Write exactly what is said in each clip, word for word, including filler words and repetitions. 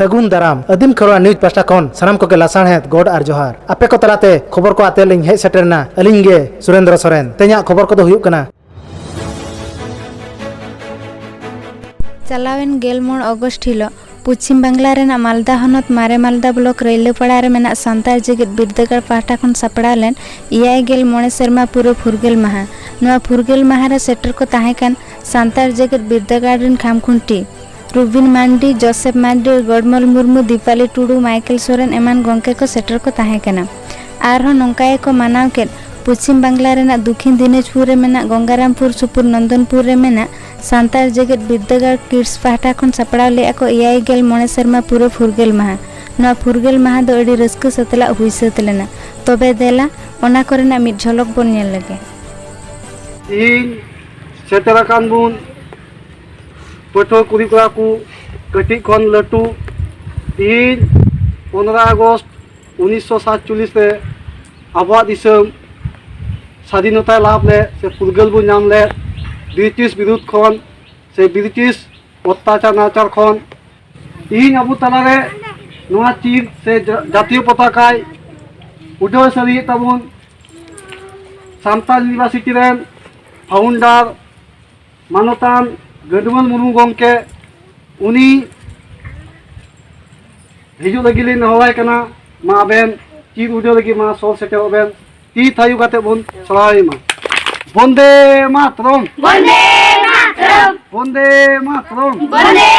ᱥᱟᱹᱜᱩᱱ ᱫᱟᱨᱟᱢ᱾ ᱟᱹᱫᱤᱢ ᱠᱷᱮᱨᱣᱟᱲ ᱱᱤᱭᱩᱡᱽ ᱯᱟᱦᱴᱟ ᱠᱷᱚᱱ ᱥᱟᱱᱟᱢ ᱠᱚᱜᱮ ᱞᱟᱥᱟᱲᱦᱮᱫ ᱜᱚᱰ ᱟᱨ ᱡᱚᱦᱟᱨ᱾ ᱟᱯᱮ ᱠᱚ ᱛᱟᱞᱟᱛᱮ ᱠᱷᱚᱵᱚᱨ ᱠᱚ ᱟᱛᱮ ᱞᱤᱧ ᱦᱮᱡ ᱥᱮᱴᱮᱨ ᱮᱱᱟ ᱟᱹᱞᱤᱧ ᱜᱮ ᱥᱩᱨᱮᱱᱫᱨᱚ ᱥᱚᱨᱮᱱ᱾ ᱛᱮᱦᱮᱧᱟᱜ ᱠᱷᱚᱵᱚᱨ ᱠᱚᱫᱚ ᱦᱩᱭᱩᱜ ᱠᱟᱱᱟ᱾ ᱪᱟᱞᱟᱣᱮᱱ ᱜᱮᱞ ᱢᱚᱬ ᱚᱜᱚᱥᱴ ᱦᱤᱞᱳᱜ ᱯᱚᱪᱷᱤᱢ ᱵᱟᱝᱞᱟ ᱨᱮᱱᱟᱜ ᱢᱟᱞᱫᱟ ᱦᱚᱱᱚᱛ ᱢᱟᱨᱮ ᱢᱟᱞᱫᱟ ᱵᱞᱚᱠ ᱨᱟᱹᱭᱞᱟᱹᱯᱟᱲᱟ ᱨᱮ ᱢᱮᱱᱟᱜ ᱥᱟᱱᱛᱟᱲ ᱡᱮᱜᱮᱛ ᱵᱤᱨᱫᱟᱹᱜᱟᱲ ᱯᱟᱦᱴᱟ ᱠᱷᱚᱱ ᱥᱟᱯᱲᱟᱣ ᱞᱮᱱ ᱮᱭᱟᱭ ᱜᱮᱞ ᱢᱚᱬᱮ ᱥᱮᱨᱢᱟ ᱯᱩᱨᱟᱹ ᱯᱷᱩᱨᱜᱟᱹᱞ ᱢᱟᱦᱟ᱾ ᱱᱚᱣᱟ ᱯᱷᱩᱨᱜᱟᱹᱞ ᱢᱟᱦᱟ ᱨᱮ ᱥᱮᱴᱮᱨ ᱠᱚ ᱛᱟᱦᱮᱸ ᱠᱟᱱ ᱥᱟᱱᱛᱟᱲ ᱡᱮᱜᱮᱛ ᱵᱤᱨᱫᱟᱹᱜᱟᱲ ᱨᱮᱱ ᱠᱷᱟᱢᱠᱷᱩᱱᱴᱤ ᱨᱩᱵᱤᱱ ᱢᱟᱱᱰᱤ, ᱡᱳᱥᱮᱯ ᱢᱟᱱᱰᱤ, ᱜᱚᱰᱢᱚᱞ ᱢᱩᱨᱢᱩ, ᱫᱤᱯᱟᱞᱤ ᱴᱩᱰᱩ, ᱢᱟᱭᱠᱮᱞ ᱥᱚᱨᱮᱱ ᱮᱢᱟᱱ ᱜᱚᱢᱠᱮ ᱠᱚ ᱥᱮᱴᱮᱨ ᱠᱚ ᱛᱟᱦᱮᱸ ᱠᱟᱱᱟ᱾ ᱟᱨᱦᱚᱸ ᱱᱚᱝᱠᱟ ᱜᱮᱠᱚ ᱢᱟᱱᱟᱣ ᱠᱮᱫ ᱯᱚᱪᱷᱤᱢ ᱵᱟᱝᱞᱟ ᱨᱮᱱᱟᱜ ᱫᱚᱠᱷᱤᱱ ᱫᱤᱱᱟᱡᱽᱯᱩᱨ ᱨᱮ ᱢᱮᱱᱟᱜ ᱜᱚᱝᱜᱟᱨᱟᱢᱯᱩᱨ ᱥᱩᱯᱩᱨ ᱱᱚᱱᱫᱚᱱᱯᱩᱨ ᱨᱮ ᱢᱮᱱᱟᱜ ᱥᱟᱱᱛᱟᱲ ᱡᱮᱜᱮᱛ ᱵᱤᱨᱫᱟᱹᱜᱟᱲ ᱠᱤᱰᱥ ᱯᱟᱦᱴᱟ ᱠᱷᱚᱱ ᱥᱟᱯᱲᱟᱣ ᱞᱮᱫᱼᱟ ᱠᱚ ᱮᱭᱟᱭ ᱜᱮᱞ ᱢᱚᱬᱮ ᱥᱮᱨᱢᱟ ᱯᱩᱨᱟᱹ ᱯᱷᱩᱨᱜᱟᱹᱞ ᱢᱟᱦᱟ᱾ ᱱᱚᱣᱟ ᱯᱷᱩᱨᱜᱟᱹᱞ ᱢᱟᱦᱟ ᱫᱚ ᱟᱹᱰᱤ ᱨᱟᱹᱥᱠᱟᱹ ᱥᱟᱛᱞᱟᱜ ᱦᱩᱭ ᱥᱟᱹᱛ ᱞᱮᱱᱟ᱾ ᱛᱚᱵᱮ ᱫᱮᱞᱟ, ᱚᱱᱟ ᱠᱚᱨᱮᱱᱟᱜ ᱢᱤᱫ ᱡᱷᱚᱞᱚᱠ ᱵᱚᱱ ᱧᱮᱞ ᱞᱮᱜᱮ᱾ ᱛᱤᱦᱤᱧ ᱥᱮᱴᱮᱨ ᱟᱠᱟᱱ ᱵᱚᱱ ᱯᱟᱹᱴᱷᱩᱣᱟᱹ ᱠᱩᱲᱤ ᱠᱚᱲᱟ ᱠᱚ, ᱠᱟᱹᱴᱤᱡ ᱠᱷᱚᱱ ᱞᱟᱹᱴᱩ, ᱛᱤᱦᱤᱧ ᱯᱚᱱᱨᱚ ᱟᱜᱚᱥᱴ ᱩᱱᱤᱥᱥᱚ ᱥᱟᱛᱪᱚᱞᱞᱤᱥ ᱨᱮ ᱟᱵᱚᱣᱟᱜ ᱫᱤᱥᱚᱢ ᱥᱟᱫᱷᱤᱱᱚᱛᱟᱭ ᱞᱟᱵᱷ ᱞᱮᱫ ᱥᱮ ᱯᱷᱩᱨᱜᱟᱹᱞ ᱵᱚᱱ ᱧᱟᱢ ᱞᱮᱫ ᱵᱨᱤᱴᱤᱥ ᱵᱤᱨᱩᱫᱷ ᱠᱷᱚᱱ ᱥᱮ ᱵᱨᱤᱴᱤᱥ ᱚᱛᱛᱟᱪᱟᱨ ᱱᱟᱦᱟᱪᱟᱨ ᱠᱷᱚᱱ ᱛᱤᱦᱤᱧ ᱟᱵᱚ ᱛᱟᱞᱟᱨᱮ ᱱᱚᱣᱟ ᱪᱤᱨ ᱥᱮ ᱡᱟ-, ᱡᱟᱛᱤᱭᱚ ᱯᱚᱛᱟᱠᱟᱭ ᱩᱰᱟᱹᱣ ᱥᱟᱹᱨᱤᱭᱮᱫ ᱛᱟᱵᱚᱱ ᱥᱟᱱᱛᱟᱲ ᱤᱭᱩᱱᱤᱵᱷᱟᱨᱥᱤᱴᱤ ᱨᱮᱱ ᱯᱷᱟᱣᱩᱱᱰᱟᱨ ᱢᱟᱱᱚᱛᱟᱱ ᱜᱟᱹᱰᱩᱣᱟᱹᱱ ᱢᱩᱨᱢᱩ ᱜᱚᱢᱠᱮ, ᱩᱱᱤ ᱦᱤᱡᱩᱜ ᱞᱟᱹᱜᱤᱫ ᱞᱤᱧ ᱱᱮᱦᱚᱨᱟᱭ ᱠᱟᱱᱟ᱾ ᱢᱟ ᱟᱵᱮᱱ ᱪᱤᱨ ᱩᱰᱟᱹᱣ ᱞᱟᱹᱜᱤᱫ ᱢᱟ ᱥᱚᱨ ᱥᱮᱴᱮᱨᱚᱜ ᱵᱮᱱ, ᱛᱤ ᱛᱷᱟᱭᱚ ᱠᱟᱛᱮ ᱵᱚᱱ ᱥᱟᱨᱦᱟᱣ ᱮ ᱢᱟ᱾ ᱵᱚᱱᱫᱮ ᱢᱟᱛᱨᱚᱢ᱾ ᱵᱚᱱᱫᱮ ᱢᱟᱛᱨᱚᱢ᱾ ᱵᱚᱱᱫᱮ ᱢᱟᱛᱨᱚᱢ᱾ ᱵᱚᱱᱫᱮ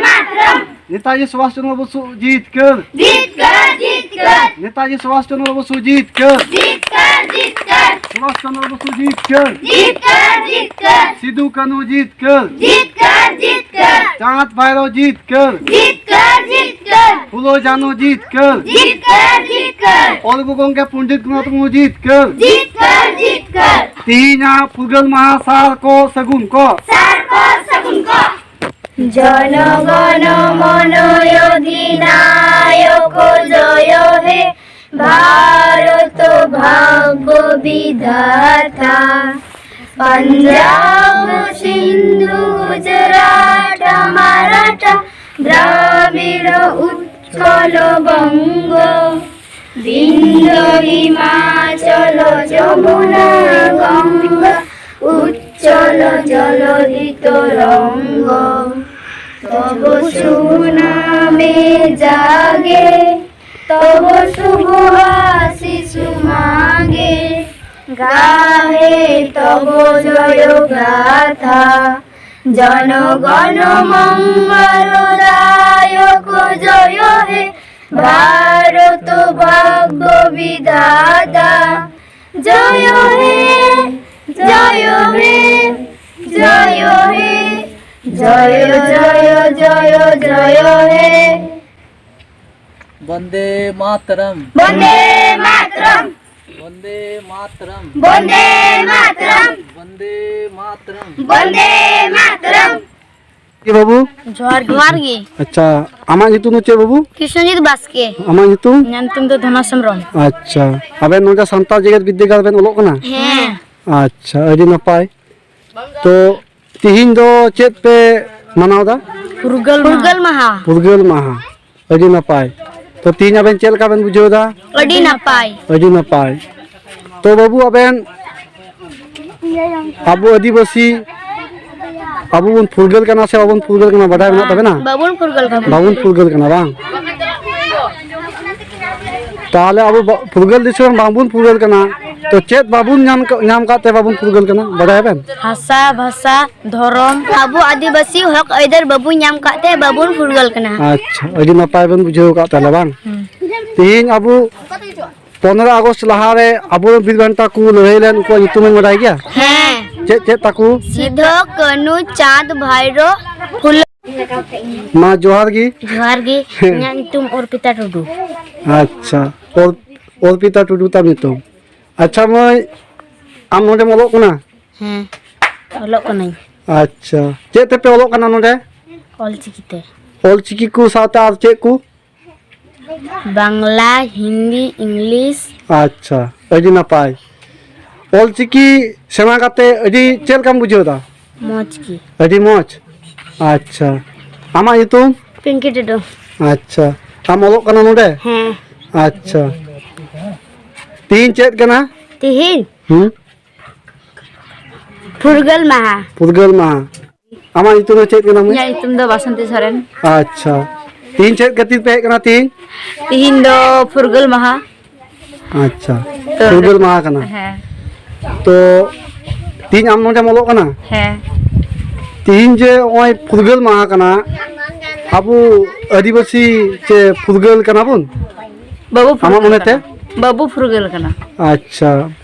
ᱢᱟᱛᱨᱚᱢ᱾ নেতাজি সুভাষ চন্দ্র বসু জিতকর। জিতকর, জিতকর। নেতাজি সুভাষ চন্দ্র বসু জিতকর। জিতকর, জিতকর। সুভাষ চন্দ্র বসু জিতকর। জিতকর, জিতকর। সিধু কানু জিতকর। জিতকর, জিতকর। চাঁদ ভৈরব জিতকর। জিতকর, জিতকর। ফুলো ঝানো জিতকর। জিতকর, জিতকর। ᱚᱞ ᱜᱩᱨᱩ ᱜᱚᱢᱠᱮ ᱯᱚᱱᱰᱤᱛ ᱨᱚᱜᱷᱩᱱᱟᱛᱷ ᱢᱩᱨᱢᱩ ᱡᱤᱛᱠᱟᱹᱨ᱾ ᱡᱤᱛᱠᱟᱹᱨ, ᱡᱤᱛᱠᱟᱹᱨ᱾ ᱛᱮᱦᱮᱧᱟᱜ ᱯᱷᱩᱨᱜᱟᱹᱞ ᱢᱟᱦᱟ ᱥᱟᱨ ᱠᱚ ᱥᱟᱹᱜᱩᱱ ᱠᱚ᱾ ᱥᱟᱨ ᱠᱚ ᱥᱟᱹᱜᱩᱱ ᱠᱚ᱾ জনগণ মন অধিনায়ক জয় হে, ভারত ভাগ্য বিধাতা। পাঞ্জাব সিন্ধু গুজরাট মারাঠা দ্রাবিড় দ্রাবিড় উৎকল বঙ্গ, বিন্ধ্য হিমাচল যমুনা গঙ্গা, উচ্ছল জলধিতরঙ্গ। তব শুভ নামে জাগে, তব শুভ আশিস মাগে, গাহে তব জয় গাথা। জনগণ মঙ্গল দায়ক জয় হে ভারত ভাগ্য বিধাতা। জয় হে, জয় হে, জয় হে, জয় জয় জয় জয় হে। বন্দে মাতরম। বন্দে মাতরম। বন্দে মাতরম। বন্দে মাতরম। বন্দে মাতরম। ᱵᱚᱱᱫᱮ ᱢᱟᱛᱚᱨᱚᱢ᱾ ᱠᱤ ᱵᱟᱹᱵᱩ? ᱡᱚᱦᱟᱨ ᱜᱮ᱾ ᱡᱚᱦᱟᱨ ᱜᱮ᱾ ᱟᱪᱪᱷᱟ, ᱟᱢᱟᱜ ᱧᱩᱛᱩᱢ ᱫᱚ ᱪᱮᱫ ᱵᱟᱹᱵᱩ? ᱠᱨᱤᱥᱱᱚᱡᱤᱛ ᱵᱟᱥᱠᱮ᱾ ᱟᱢᱟᱜ ᱧᱩᱛᱩᱢ? ᱤᱧᱟᱹᱜ ᱧᱩᱛᱩᱢ ᱫᱚ ᱫᱷᱚᱱᱟᱥᱚᱢ ᱨᱚᱢ᱾ ᱟᱪᱪᱷᱟ, ᱟᱵᱮᱱ ᱱᱚᱰᱮ ᱥᱟᱱᱛᱟᱲ ᱡᱮᱜᱮᱛ ᱵᱤᱫᱽᱫᱟᱹᱜᱟᱲ ᱵᱮᱱ ᱚᱞᱚᱜ ᱠᱟᱱᱟ? ᱦᱮᱸ᱾ ᱟᱪᱪᱷᱟ, ᱟᱹᱰᱤ ᱱᱟᱯᱟᱭ᱾ ᱛᱚ, ᱛᱤᱦᱤᱧ ᱫᱚ ᱪᱮᱫ ᱯᱮ ᱢᱟᱱᱟᱣ ᱮᱫᱟ? ᱯᱷᱩᱨᱜᱟᱹᱞ ᱢᱟᱦᱟ᱾ ᱯᱷᱩᱨᱜᱟᱹᱞ ᱢᱟᱦᱟ᱾ ᱯᱷᱩᱨᱜᱟᱹᱞ ᱢᱟᱦᱟ᱾ ᱟᱹᱰᱤ ᱱᱟᱯᱟᱭ᱾ ᱛᱚ, ᱛᱤᱦᱤᱧ ᱟᱵᱮᱱ ᱪᱮᱫ ᱞᱮᱠᱟ ᱵᱮᱱ ᱵᱩᱡᱷᱟᱹᱣ ᱮᱫᱟ? ᱟᱹᱰᱤ ᱱᱟᱯᱟᱭ᱾ ᱟᱹᱰᱤ ᱱᱟᱯᱟᱭ᱾ ᱛᱚ, ᱵᱟᱹᱵᱩ, ᱟᱵᱮᱱ ᱟᱵᱚ ᱟᱹᱫᱤᱵᱟᱹᱥᱤ, ᱟᱵᱚ ᱵᱚᱱ ᱯᱷᱩᱨᱜᱟᱹᱞ ᱠᱟᱱᱟ ᱥᱮ ᱵᱟᱵᱚᱱ ᱯᱷᱩᱨᱜᱟᱹᱞ ᱠᱟᱱᱟ, ᱵᱟᱰᱟᱭ ᱢᱮᱱᱟᱜ ᱛᱟᱵᱮᱱᱟ? ᱵᱟᱵᱚᱱ ᱯᱷᱩᱨᱜᱟᱹᱞ ᱠᱟᱱᱟ᱾ ᱵᱟᱵᱚᱱ ᱯᱷᱩᱨᱜᱟᱹᱞ ᱠᱟᱱᱟ, ᱵᱟᱝ? ᱛᱟᱦᱚᱞᱮ ᱟᱵᱚ ᱵᱟ-, ᱯᱷᱩᱨᱜᱟᱹᱞ ᱫᱤᱥᱚᱢ ᱵᱟᱝᱵᱚᱱ ᱯᱷᱩᱨᱜᱟᱹᱞ ᱠᱟᱱᱟ, ᱛᱚ ᱪᱮᱫ ᱵᱟᱵᱚᱱ ᱧᱟᱢ ᱠᱟ-, ᱧᱟᱢ ᱠᱟᱜ ᱛᱮ ᱵᱟᱵᱚᱱ ᱯᱷᱩᱨᱜᱟᱹᱞ ᱠᱟᱱᱟ, ᱵᱟᱰᱟᱭᱟᱵᱮᱱ? ᱦᱟᱥᱟ, ᱵᱷᱟᱥᱟ, ᱫᱷᱚᱨᱚᱢ᱾ ᱟᱵᱚ ᱟᱹᱫᱤᱵᱟᱹᱥᱤ ᱦᱚᱠ ᱟᱹᱭᱫᱟᱹᱨ ᱵᱟᱵᱚᱱ ᱧᱟᱢ ᱠᱟᱜ ᱛᱮ ᱵᱟᱵᱚᱱ ᱯᱷᱩᱨᱜᱟᱹᱞ ᱠᱟᱱᱟ᱾ ᱟᱪᱪᱷᱟ, ᱟᱹᱰᱤ ᱱᱟᱯᱟᱭ ᱵᱮᱱ ᱵᱩᱡᱷᱟᱹᱣ ᱠᱟᱜ ᱛᱟᱦᱚᱞᱮ, ᱵᱟᱝ? ᱦᱩᱸ᱾ ᱛᱮᱦᱮᱧ ᱟᱵᱚ ᱯᱚᱱᱨᱚ ᱟᱜᱚᱥᱴ ᱞᱟᱦᱟᱨᱮ ᱟᱵᱚᱨᱮᱱ ᱵᱤᱨ ᱵᱟᱱᱴᱟ ᱠᱚ ᱞᱟᱹᱲᱦᱟᱹᱭ ᱞᱮᱱ, ᱩᱱᱠᱩᱣᱟᱜ ᱧᱩᱛᱩᱢ ᱵᱮᱱ ᱵᱟᱰᱟᱭ ᱜᱮᱭᱟ? ᱦᱮᱸ᱾ ᱪᱮᱫ ᱪᱮᱫ ᱛᱟᱠᱚ? ᱥᱤᱫᱷᱳ, ᱠᱟᱹᱱᱩ, ᱪᱟᱸᱫᱽ, ᱵᱷᱟᱭᱨᱳ, ᱯᱷᱩᱞᱳ᱾ ᱢᱟ ᱡᱚᱦᱟᱨ ᱜᱮ᱾ ᱡᱚᱦᱟᱨ ᱜᱮ᱾ ᱦᱮᱸ᱾ ᱤᱧᱟᱹᱜ ᱧᱩᱛᱩᱢ ᱚᱨᱯᱤᱛᱟ ᱴᱩᱰᱩ᱾ ᱟᱪᱪᱷᱟ, ᱚᱨ-, ᱚᱨᱯᱤᱛᱟ ᱴᱩᱰᱩ ᱛᱟᱢ ᱧᱩᱛᱩᱢ᱾ ᱟᱪᱪᱷᱟ ᱢᱟᱹᱭ, ᱟᱢ ᱱᱚᱰᱮᱢ ᱚᱞᱚᱜ ᱠᱟᱱᱟ? ᱦᱮᱸ, ᱚᱞᱚᱜ ᱠᱟᱹᱱᱟᱹᱧ᱾ ᱟᱪᱪᱷᱟ, ᱪᱮᱫ ᱛᱮᱯᱮ ᱚᱞᱚᱜ ᱠᱟᱱᱟ ᱱᱚᱰᱮ? ᱚᱞᱪᱤᱠᱤ ᱛᱮ᱾ ᱚᱞᱪᱤᱠᱤ ᱠᱚ ᱥᱟᱶᱛᱮ ᱟᱨ ᱪᱮᱫ ᱠᱚ? ᱵᱟᱝᱞᱟ, ᱦᱤᱱᱫᱤ, ᱤᱝᱞᱤᱥ᱾ ᱟᱪᱪᱷᱟ, ᱟᱹᱰᱤ ᱱᱟᱯᱟᱭ᱾ ᱚᱞᱪᱤᱠᱤ ᱥᱮᱬᱟ ᱠᱟᱛᱮ ᱟᱹᱰᱤ ᱪᱮᱫ ᱞᱮᱠᱟᱢ ᱵᱩᱡᱷᱟᱹᱣ ᱮᱫᱟ? ᱢᱚᱡᱽ ᱜᱮ᱾ ᱟᱹᱰᱤ ᱢᱚᱡᱽ᱾ ᱟᱪᱪᱷᱟ, ᱟᱢᱟᱜ ᱧᱩᱛᱩᱢ? ᱯᱤᱝᱠᱤ ᱴᱩᱰᱩ᱾ ᱟᱪᱪᱷᱟ, ᱟᱢ ᱚᱞᱚᱜ ᱠᱟᱱᱟ ᱱᱚᱰᱮ? ᱦᱮᱸ᱾ ᱟᱪᱪᱷᱟ, ᱛᱤᱦᱤᱧ ᱪᱮᱫ ᱠᱟᱱᱟ? ᱛᱤᱦᱤᱧ ᱦᱩᱸ? ᱯᱷᱩᱨᱜᱟᱹᱞ ᱢᱟᱦᱟ᱾ ᱯᱷᱩᱨᱜᱟᱹᱞ ᱢᱟᱦᱟ᱾ ᱟᱢᱟᱜ ᱧᱩᱛᱩᱢ ᱫᱚ ᱪᱮᱫ ᱠᱟᱱᱟ, ᱢᱟᱹᱭ? ᱤᱧᱟᱹᱜ ᱧᱩᱛᱩᱢ ᱫᱚ ᱵᱟᱥᱚᱱᱛᱤ ᱥᱚᱨᱮᱱ᱾ ᱟᱪᱪᱷᱟ, ᱛᱤᱦᱤᱧ ᱪᱮᱫ ᱠᱷᱟᱹᱛᱤᱨ ᱯᱮ ᱦᱮᱡ ᱠᱟᱱᱟ ᱛᱤᱦᱤᱧ? ᱛᱤᱦᱤᱧ ᱫᱚ ᱯᱷᱩᱨᱜᱟᱹᱞ ᱢᱟᱦᱟ᱾ ᱟᱪᱪᱷᱟ, ᱛᱚ, ᱯᱷᱩᱨᱜᱟᱹᱞ ᱢᱟᱦᱟ ᱠᱟᱱᱟ᱾ ᱦᱮᱸ᱾ ᱛᱚ, ᱛᱤᱦᱤᱧ ᱟᱢ ᱱᱚᱰᱮᱢ ᱚᱞᱚᱜ ᱠᱟᱱᱟ? ᱦᱮᱸ᱾ ᱛᱤᱦᱤᱧ ᱡᱮ ᱱᱚᱜᱼᱚᱭ ᱯᱷᱩᱨᱜᱟᱹᱞ ᱢᱟᱦᱟ ᱠᱟᱱᱟ, ᱟᱵᱚ ᱟᱹᱫᱤᱵᱟᱹᱥᱤ ᱪᱮ ᱯᱷᱩᱨᱜᱟᱹᱞ ᱠᱟᱱᱟ ᱵᱚᱱ? ᱵᱟᱵᱚ ᱟᱢᱟᱜ ᱯᱷᱩᱨᱜᱟᱹᱞ ᱢᱚᱱᱮᱛᱮ? ᱠᱟᱱᱟ᱾ ᱵᱟᱵᱚ ᱯᱷᱩᱨᱜᱟᱹᱞ ᱠᱟᱱᱟ᱾ ᱟᱪᱪᱷᱟ,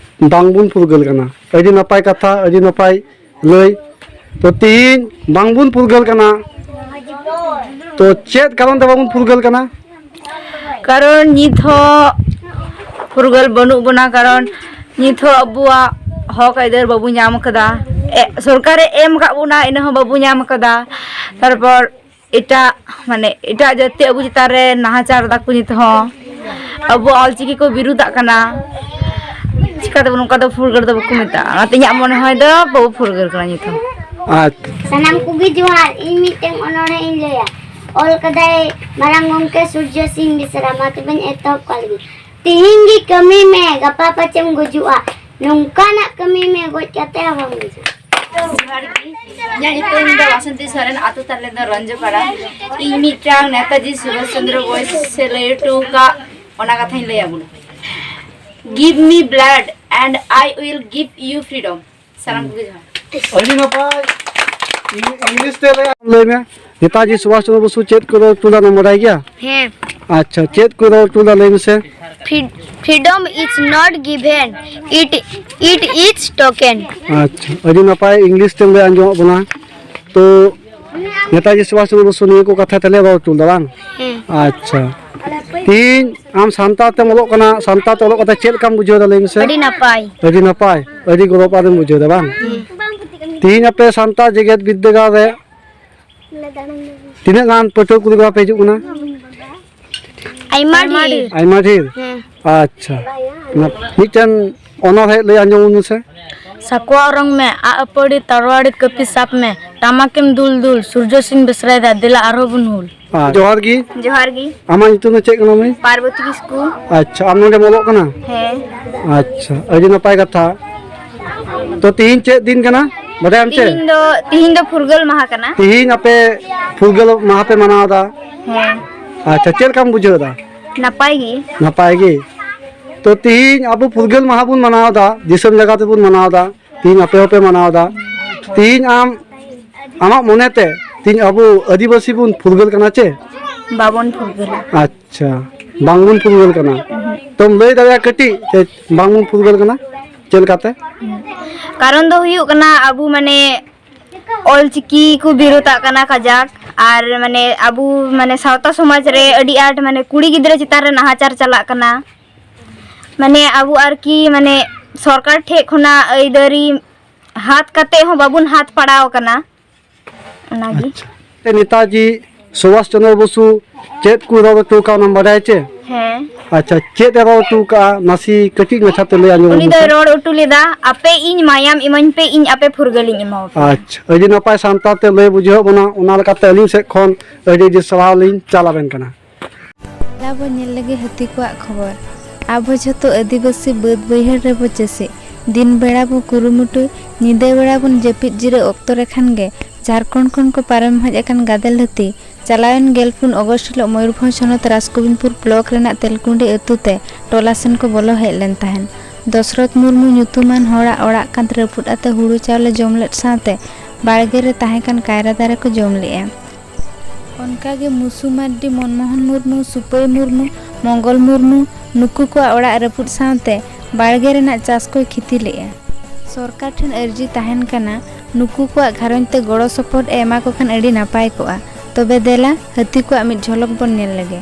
ᱵᱟᱝᱵᱚᱱ ᱯᱷᱩᱨᱜᱟᱹᱞ ᱠᱟᱱᱟ᱾ ᱟᱹᱰᱤ ᱱᱟᱯᱟᱭ ᱠᱟᱛᱷᱟ, ᱟᱹᱰᱤ ᱱᱟᱯᱟᱭ ᱞᱟᱹᱭ᱾ ᱛᱚ, ᱛᱤᱦᱤᱧ ᱵᱟᱝᱵᱚᱱ ᱯᱷᱩᱨᱜᱟᱹᱞ ᱠᱟᱱᱟ, ᱛᱚ ᱪᱮᱫ ᱠᱟᱨᱚᱱ ᱛᱮ ᱵᱟᱵᱚᱱ ᱯᱷᱩᱨᱜᱟᱹᱞ ᱠᱟᱱᱟ? ᱠᱟᱨᱚᱱ ᱱᱤᱛ ᱦᱚᱸ ᱯᱷᱩᱨᱜᱟᱹᱞ ᱵᱟᱹᱱᱩᱜ ᱵᱚᱱᱟ, ᱠᱟᱨᱚᱱ ᱱᱤᱛ ᱦᱚᱸ ᱟᱵᱚᱣᱟᱜ ᱦᱚᱠ ᱟᱹᱭᱫᱟᱹᱨ ᱵᱟᱵᱚ ᱧᱟᱢ ᱟᱠᱟᱫᱟ᱾ ᱮ, ᱥᱚᱨᱠᱟᱨᱮ ᱮᱢ ᱟᱠᱟᱫ ᱵᱚᱱᱟ, ᱤᱱᱟᱹ ᱦᱚᱸ ᱵᱟᱵᱚ ᱧᱟᱢ ᱟᱠᱟᱫᱟ᱾ ᱛᱟᱨᱯᱚᱨ ᱮᱴᱟᱜ, ᱢᱟᱱᱮ, ᱮᱴᱟᱜ ᱡᱟᱹᱛᱤ ᱟᱵᱚ ᱪᱮᱛᱟᱱ ᱨᱮ ᱱᱟᱦᱟᱪᱟᱨ ᱫᱟᱠᱚ ᱱᱤᱛ ᱦᱚᱸ᱾ ᱟᱵᱚ ᱚᱞᱪᱤᱠᱤ ᱠᱚ ᱵᱤᱨᱩᱫᱷᱟᱜ ᱠᱟᱱᱟ᱾ ᱪᱤᱠᱟᱹᱛᱮ ᱱᱚᱝᱠᱟ ᱫᱚ ᱯᱷᱩᱨᱜᱟᱹᱞ ᱫᱚ ᱵᱟᱠᱚ ᱢᱮᱛᱟᱜᱼᱟ᱾ ᱚᱱᱟᱛᱮ ᱤᱧᱟᱹᱜ ᱢᱚᱱᱮ ᱦᱚᱭ ᱫᱚ ᱵᱟᱵᱚ ᱯᱷᱩᱨᱜᱟᱹᱞ ᱠᱟᱱᱟ ᱱᱤᱛ ᱦᱚᱸ᱾ ᱟᱪᱪᱷᱟ᱾ ᱥᱟᱱᱟᱢ ᱠᱚᱜᱮ ᱡᱚᱦᱟᱨ᱾ ᱤᱧ ᱢᱤᱫᱴᱮᱱ ᱚᱱᱚᱬᱦᱮ ᱤᱧ ᱞᱟᱹᱭᱟ᱾ ᱚᱞ ᱠᱟᱫᱟᱭ ᱢᱟᱨᱟᱝ ᱜᱚᱢᱠᱮ ᱥᱩᱨᱡᱚ ᱥᱤᱝ ᱵᱮᱥᱨᱟ᱾ ᱢᱟ ᱛᱚᱵᱮᱧ ᱮᱛᱚᱦᱚᱵ ᱠᱟᱜ ᱞᱮᱜᱮ᱾ ᱛᱤᱦᱤᱧ ᱜᱮ ᱠᱟᱹᱢᱤ ᱢᱮ, ᱜᱟᱯᱟ ᱯᱟᱪᱮᱢ ᱜᱩᱡᱩᱜᱼᱟ᱾ ᱱᱚᱝᱠᱟᱱᱟᱜ ᱠᱟᱹᱢᱤ ᱢᱮ, ᱜᱚᱡ ᱠᱟᱛᱮ ᱦᱚᱸ ᱵᱟᱢ ᱜᱩᱡᱩᱜᱼᱟ᱾ ᱡᱚᱦᱟᱨ ᱜᱮ᱾ ᱤᱧᱟᱹᱜ ᱧᱩᱛᱩᱢ ᱫᱚ ᱵᱟᱥᱚᱱᱛᱤ ᱥᱚᱨᱮᱱ, ᱟᱹᱛᱩ ᱛᱟᱞᱮ ᱫᱚ ᱨᱚᱧᱡᱚᱯᱟᱲᱟ᱾ ᱤᱧ ᱢᱤᱫᱴᱟᱝ ᱱᱮᱛᱟᱡᱤ ᱥᱩᱵᱷᱟᱥ ᱪᱚᱱᱫᱨᱚ ᱵᱳᱥ ᱥᱮ ᱞᱟᱹᱭ ᱦᱚᱴᱚ ᱟᱠᱟᱫ ᱚᱱᱟ ᱠᱟᱛᱷᱟᱧ ᱞᱟᱹᱭ ᱟᱵᱚᱱᱟ᱾ Give me blood and I will give you freedom. ᱥᱟᱱᱟᱢ ᱠᱚᱜᱮ ᱡᱚᱦᱟᱨ᱾ ᱟᱹᱰᱤ ᱱᱟᱯᱟᱭ᱾ ᱤᱝ-, ᱤᱝᱞᱤᱥ ᱛᱮ ᱞᱟᱹᱭ, ᱞᱟᱹᱭ ᱢᱮ᱾ ᱱᱮᱛᱟᱡᱤ ᱥᱩᱵᱷᱟᱥ ᱪᱚᱱᱫᱨᱚ ᱵᱚᱥᱩ ᱪᱮᱫ ᱠᱚ ᱨᱚᱲ ᱦᱚᱴᱚ ᱞᱮᱫᱟ, ᱵᱟᱰᱟᱭ ᱜᱮᱭᱟ? ᱦᱮᱸ᱾ ᱟᱪᱪᱷᱟ, ᱪᱮᱫ ᱠᱚ ᱨᱚᱲ ᱦᱚᱴᱚ ᱞᱮᱫᱟ, ᱞᱟᱹᱭ ᱢᱮᱥᱮ᱾ Free-, freedom is not given, it, it is taken. ᱟᱪᱪᱷᱟ, ᱟᱹᱰᱤ ᱱᱟᱯᱟᱭ, ᱤᱝᱞᱤᱥ ᱛᱮᱢ ᱞᱟᱹᱭ ᱟᱸᱡᱚᱢᱟᱜ ᱵᱚᱱᱟ᱾ ᱛᱚ, ᱱᱮᱛᱟᱡᱤ ᱥᱩᱵᱷᱟᱥ ᱪᱚᱱᱫᱨᱚ ᱵᱚᱥᱩ ᱱᱤᱭᱟᱹ ᱠᱚ ᱠᱟᱛᱷᱟ ᱛᱟᱦᱞᱮ ᱨᱚᱲ ᱦᱚᱪᱚ ᱞᱮᱫᱟ, ᱵᱟᱝ? ᱦᱮᱸ᱾ ᱟᱪᱪᱷᱟ, ᱛᱤᱦᱤᱧ ᱟᱢ ᱥᱟᱱᱛᱟᱲ ᱛᱮᱢ ᱚᱞᱚᱜ ᱠᱟᱱᱟ, ᱥᱟᱱᱛᱟᱲ ᱛᱮ ᱚᱞᱚᱜ ᱠᱟᱛᱮ ᱪᱮᱫ ᱞᱮᱠᱟᱢ ᱵᱩᱡᱷᱟᱹᱣ ᱮᱫᱟ, ᱞᱟᱹᱭ ᱢᱮᱥᱮ? ᱟᱹᱰᱤ ᱱᱟᱯᱟᱭ᱾ ᱟᱹᱰᱤ ᱱᱟᱯᱟᱭ, ᱟᱹᱰᱤ ᱜᱚᱨᱚᱵᱽ ᱟᱱᱮᱢ ᱵᱩᱡᱷᱟᱹᱣ ᱮᱫᱟ, ᱵᱟᱝ? ᱦᱮᱸ᱾ ᱛᱤᱦᱤᱧ ᱟᱯᱮ ᱥᱟᱱᱛᱟᱲ ᱡᱮᱜᱮᱛ ᱵᱤᱨᱫᱟᱹᱜᱟᱲ ᱨᱮ ᱛᱤᱱᱟᱹᱜ ᱜᱟᱱ ᱯᱟᱹᱴᱷᱩᱣᱟᱹ ᱠᱩᱲᱤ ᱠᱚᱲᱟ ᱯᱮ ᱦᱤᱡᱩᱜ ᱠᱟᱱᱟ? ᱟᱭᱢᱟ ᱰᱷᱮᱨ᱾ ᱟᱭᱢᱟ ᱰᱷᱮᱨ? ᱦᱮᱸ᱾ ᱟᱪᱪᱷᱟ᱾ ᱢᱤᱫᱴᱮᱱ ᱚᱱᱚᱬᱦᱮ ᱞᱟᱹᱭ ᱟᱸᱡᱚᱢ ᱢᱮᱥᱮ᱾ ᱥᱟᱠᱣᱟ ᱚᱨᱚᱝ ᱢᱮ, ᱟᱜ ᱟᱹᱯᱟᱹᱲᱤ ᱛᱟᱨᱣᱟᱲᱤ ᱠᱟᱹᱯᱤ ᱥᱟᱵ ᱢᱮ, ᱴᱟᱢᱟᱠᱮᱢ ᱫᱩᱞ ᱫᱩᱞ, ᱥᱩᱨᱡᱚ ᱥᱤᱝ ᱵᱮᱥᱨᱟᱭᱮᱫᱟ, ᱫᱮᱞᱟ ᱟᱨᱦᱚᱸ ᱵᱚᱱ ᱦᱩᱞ᱾ ᱟᱨ ᱡᱚᱦᱟᱨ ᱜᱮ᱾ ᱡᱚᱦᱟᱨ ᱜᱮ᱾ ᱟᱢᱟᱜ ᱧᱩᱛᱩᱢ ᱫᱚ ᱪᱮᱫ ᱠᱟᱱᱟ, ᱢᱟᱹᱭ? ᱯᱟᱨᱵᱚᱛᱤ ᱠᱤᱥᱠᱩ᱾ ᱟᱪᱪᱷᱟ, ᱟᱢ ᱱᱚᱰᱮᱢ ᱚᱞᱚᱜ ᱠᱟᱱᱟ? ᱦᱮᱸ᱾ ᱟᱪᱪᱷᱟ, ᱟᱹᱰᱤ ᱱᱟᱯᱟᱭ ᱠᱟᱛᱷᱟ᱾ ᱛᱚ, ᱛᱤᱦᱤᱧ ᱪᱮᱫ ᱫᱤᱱ ᱠᱟᱱᱟ, ᱵᱟᱰᱟᱭᱟᱢ ᱪᱮ? ᱛᱤᱦᱤᱧ ᱫᱚ, ᱛᱤᱦᱤᱧ ᱫᱚ ᱯᱷᱩᱨᱜᱟᱹᱞ ᱢᱟᱦᱟ ᱠᱟᱱᱟ᱾ ᱛᱤᱦᱤᱧ ᱟᱯᱮ ᱯᱷᱩᱨᱜᱟᱹᱞ ᱢᱟᱦᱟ ᱯᱮ ᱢᱟᱱᱟᱣ ᱮᱫᱟ? ᱦᱮᱸ᱾ ᱟᱪᱪᱷᱟ, ᱪᱮᱫ ᱞᱮᱠᱟᱢ ᱵᱩᱡᱷᱟᱹᱣ ᱮᱫᱟ? ᱱᱟᱯᱟᱭ ᱜᱮ᱾ ᱱᱟᱯᱟᱭ ᱜᱮ᱾ ᱛᱚ, ᱛᱤᱦᱤᱧ ᱟᱵᱚ ᱯᱷᱩᱨᱜᱟᱹᱞ ᱢᱟᱦᱟ ᱵᱚᱱ ᱢᱟᱱᱟᱣ ᱮᱫᱟ, ᱫᱤᱥᱚᱢ ᱡᱟᱠᱟᱛ ᱨᱮᱵᱚᱱ ᱢᱟᱱᱟᱣ ᱮᱫᱟ, ᱛᱤᱦᱤᱧ ᱟᱯᱮ ᱦᱚᱸᱯᱮ ᱢᱟᱱᱟᱣ ᱮᱫᱟ᱾ ᱛᱤᱦᱤᱧ ᱟᱢ, ᱟᱢᱟᱜ ᱢᱚᱱᱮᱛᱮ ᱛᱤᱦᱤᱧ ᱟᱵᱚ ᱟᱹᱫᱤᱵᱟᱹᱥᱤ ᱵᱚᱱ ᱯᱷᱩᱨᱜᱟᱹᱞ ᱠᱟᱱᱟ ᱪᱮ? ᱵᱟᱵᱚᱱ ᱯᱷᱩᱨᱜᱟᱹᱞᱟ᱾ ᱟᱪᱪᱷᱟ, ᱵᱟᱝᱵᱚᱱ ᱯᱷᱩᱨᱜᱟᱹᱞ ᱠᱟᱱᱟ᱾ ᱩᱦᱩᱸ᱾ ᱛᱚᱢ ᱞᱟᱹᱭ ᱫᱟᱲᱮᱭᱟᱜᱼᱟ ᱠᱟᱹᱴᱤᱡ ᱡᱮ ᱵᱟᱝᱵᱚᱱ ᱯᱷᱩᱨᱜᱟᱹᱞ ᱠᱟᱱᱟ, ᱪᱮᱫ ᱞᱮᱠᱟᱛᱮ? ᱠᱟᱨᱚᱱ ᱫᱚ ᱦᱩᱭᱩᱜ ᱠᱟᱱᱟ, ᱟᱵᱚ ᱢᱟᱱᱮ ᱚᱞᱪᱤᱠᱤ ᱠᱚ ᱵᱤᱨᱳᱫᱟᱜ ᱠᱟᱱᱟ ᱠᱟᱡᱟᱠ, ᱟᱨ ᱢᱟᱱᱮ ᱟᱵᱚ ᱢᱟᱱᱮ ᱥᱟᱶᱛᱟ ᱥᱚᱢᱟᱡᱽ ᱨᱮ ᱟᱹᱰᱤ ᱟᱸᱴ ᱢᱟᱱᱮ ᱠᱩᱲᱤ ᱜᱤᱫᱽᱨᱟᱹ ᱪᱮᱛᱟᱱ ᱨᱮ ᱱᱟᱦᱟᱪᱟᱨ ᱪᱟᱞᱟᱜ ᱠᱟᱱᱟ᱾ ᱢᱟᱱᱮ ᱟᱵᱚ ᱟᱨᱠᱤ ᱢᱟᱱᱮ ᱥᱚᱨᱠᱟᱨ ᱴᱷᱮᱡ ᱠᱷᱚᱱᱟᱜ ᱟᱹᱭᱫᱟᱹᱨᱤ ᱦᱟᱛ ᱠᱟᱛᱮ ᱦᱚᱸ ᱵᱟᱵᱚᱱ ᱦᱟᱛ ᱯᱟᱲᱟᱣ ᱠᱟᱱᱟ᱾ ᱚᱱᱟᱜᱮ᱾ ᱟᱪᱪᱷᱟ᱾ ᱱᱮᱛᱟᱡᱤ ᱥᱩᱵᱷᱟᱥ ᱪᱚᱸᱫᱽᱨᱚ ᱵᱚᱥᱩ ᱪᱮᱫ ᱠᱚ ᱨᱚᱲ ᱦᱚᱴᱚ ᱠᱟᱜᱼᱟ, ᱚᱱᱟᱢ ᱵᱟᱰᱟᱭᱟ ᱪᱮ? ᱦᱮᱸ᱾ ᱟᱪᱪᱷᱟ, ᱪᱮᱫ ᱮ ᱨᱚᱲ ᱦᱚᱴᱚ ᱠᱟᱜᱼᱟ, ᱱᱟᱥᱮ ᱠᱟᱹᱴᱤᱡ ᱢᱟᱪᱷᱟ ᱛᱮ ᱞᱟᱹᱭ ᱟᱸᱡᱚᱢ ᱩᱱᱤ ᱟᱵᱚᱱ ᱫᱚᱭ ᱢᱮᱥᱮ᱾ ᱨᱚᱲ ᱦᱚᱴᱚ ᱞᱮᱫᱟ, "ᱟᱯᱮ ᱤᱧ ᱢᱟᱭᱟᱢ ᱤᱢᱟᱹᱧ ᱯᱮ, ᱤᱧ ᱟᱯᱮ ᱯᱷᱩᱨᱜᱟᱹᱞᱤᱧ ᱮᱢᱟᱣᱟᱯᱮᱭᱟ᱾" ᱟᱪᱪᱷᱟ, ᱟᱹᱰᱤ ᱱᱟᱯᱟᱭ ᱥᱟᱱᱛᱟᱲ ᱛᱮ ᱞᱟᱹᱭ ᱵᱩᱡᱷᱟᱹᱣ ᱵᱚᱱᱟ, ᱚᱱᱟ ᱞᱮᱠᱟᱛᱮ ᱟᱹᱞᱤᱧ ᱥᱮᱫ ᱠᱷᱚᱱ ᱟᱹᱰᱤ ᱟᱹᱰᱤ ᱥᱟᱨᱦᱟᱣ ᱞᱤᱧ ᱪᱟᱞ ᱟᱵᱮᱱ ᱠᱟᱱᱟ᱾ ᱫᱮᱞᱟ ᱵᱚ ᱧᱮᱞ ᱞᱮᱜᱮ ᱦᱟᱹᱛᱤ ᱠᱚᱣᱟᱜ ᱠᱷᱚᱵᱚᱨ᱾ ᱟᱵᱚ ᱡᱷᱚᱛᱚ ᱟᱹᱫᱤᱵᱟᱹᱥᱤ ᱵᱟᱹᱫᱽ ᱵᱟᱹᱭᱦᱟᱹᱲ ᱨᱮᱵᱚ ᱪᱟᱹᱥᱤ᱾ ᱫᱤᱱ ᱵᱮᱲᱟ ᱵᱚ ᱠᱩᱨᱩᱢᱩᱴᱩᱭ, ᱧᱤᱫᱟᱹ ᱵᱮᱲᱟ ᱵᱚᱱ ᱡᱟᱹᱯᱤᱫ ᱡᱤᱨᱟᱹᱜ ᱚᱠᱛᱚ ᱨᱮ ᱠᱷᱟᱱ ᱜᱮ ᱡᱷᱟᱲᱠᱷᱚᱸᱰ ᱠᱷᱚᱱ ᱠᱚ ᱯᱟᱨᱚᱢ ᱦᱮᱡ ᱟᱠᱟᱱ ᱜᱟᱫᱮᱞ ᱦᱟᱹᱛᱤ ᱪᱟᱞᱟᱣᱮᱱ ᱜᱮᱞ ᱯᱩᱱ ᱚᱜᱚᱥᱴ ᱦᱤᱞᱚᱜ ᱢᱚᱭᱩᱨᱵᱷᱚᱸᱡᱽ ᱦᱚᱱᱚᱛ ᱨᱟᱡᱽᱜᱳᱵᱤᱱᱫᱯᱩᱨ ᱵᱞᱚᱠ ᱨᱮᱱᱟᱜ ᱛᱮᱞᱠᱩᱸᱰᱤ ᱟᱹᱛᱩ ᱛᱮ ᱴᱚᱞᱟ ᱥᱮᱱ ᱠᱚ ᱵᱚᱞᱚ ᱦᱮᱡ ᱞᱮᱱ ᱛᱟᱦᱮᱸᱱ᱾ ᱫᱚᱥᱨᱚᱛᱷ ᱢᱩᱨᱢᱩ ᱧᱩᱛᱩᱢᱟᱱ ᱦᱚᱲᱟᱜ ᱚᱲᱟᱜ ᱠᱟᱸᱛ ᱨᱟᱹᱯᱩᱫ ᱟᱛᱮ ᱦᱩᱲᱩ ᱪᱟᱣᱞᱮ ᱡᱚᱢ ᱞᱮᱫ ᱥᱟᱶᱛᱮ ᱵᱟᱲᱜᱮ ᱨᱮ ᱛᱟᱦᱮᱸ ᱠᱟᱱ ᱠᱟᱭᱨᱟ ᱫᱟᱨᱮ ᱠᱚ ᱡᱚᱢ ᱞᱮᱫᱼᱟ᱾ ᱚᱱᱠᱟᱜᱮ ᱢᱩᱥᱩ ᱢᱟᱨᱰᱤ, ᱢᱚᱱᱢᱳᱦᱚᱱ ᱢᱩᱨᱢᱩ, ᱥᱩᱯᱟᱹᱭ ᱢᱩᱨᱢᱩ, ᱢᱚᱝᱜᱚᱞ ᱢᱩᱨᱢᱩ, ᱱᱩᱠᱩ ᱠᱚᱣᱟᱜ ᱚᱲᱟᱜ ᱨᱟᱹᱯᱩᱫ ᱥᱟᱶᱛᱮ ᱵᱟᱲᱜᱮ ᱨᱮᱱᱟᱜ ᱪᱟᱥ ᱠᱚᱭ ᱠᱷᱤᱛᱤ ᱞᱮᱫᱼᱟ᱾ ᱥᱚᱨᱠᱟᱨ ᱴᱷᱮᱱ ᱟᱹᱨᱡᱤ ᱛᱟᱦᱮᱱ ᱠᱟᱱᱟ, ᱱᱩᱠᱩ ᱠᱚᱣᱟᱜ ᱜᱷᱟᱨᱚᱸᱡᱽ ᱛᱮ ᱜᱚᱲᱚ ᱥᱚᱯᱚᱦᱚᱫ ᱮ ᱮᱢᱟ ᱠᱚ ᱠᱷᱟᱱ ᱟᱹᱰᱤ ᱱᱟᱯᱟᱭ ᱠᱚᱜᱼᱟ᱾ ᱛᱚᱵᱮ ᱫᱮᱞᱟ, ᱦᱟᱹᱛᱤ ᱠᱚᱣᱟᱜ ᱢᱤᱫ ᱡᱷᱚᱞᱚᱠ ᱵᱚᱱ ᱧᱮᱞ ᱞᱮᱜᱮ᱾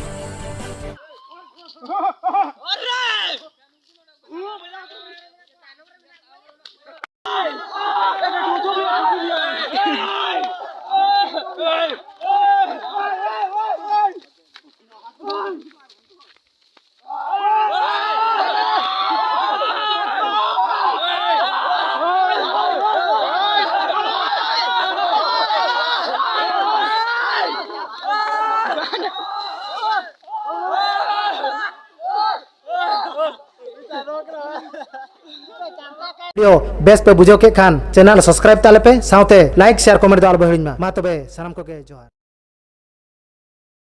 video ᱵᱮᱥ ᱯᱮ ᱵᱩᱡᱷᱟᱹᱣ ᱠᱮᱫ ᱠᱷᱟᱱ channel subscribe ᱛᱟᱞᱮ ᱯᱮ, ᱥᱟᱶᱛᱮ like share comment ᱫᱚ ᱟᱞᱚ ᱯᱮ ᱦᱤᱲᱤᱧ ᱢᱟ᱾ ᱢᱟ ᱛᱚᱵᱮ ᱥᱟᱱᱟᱢ ᱠᱚᱜᱮ ᱡᱚᱦᱟᱨ᱾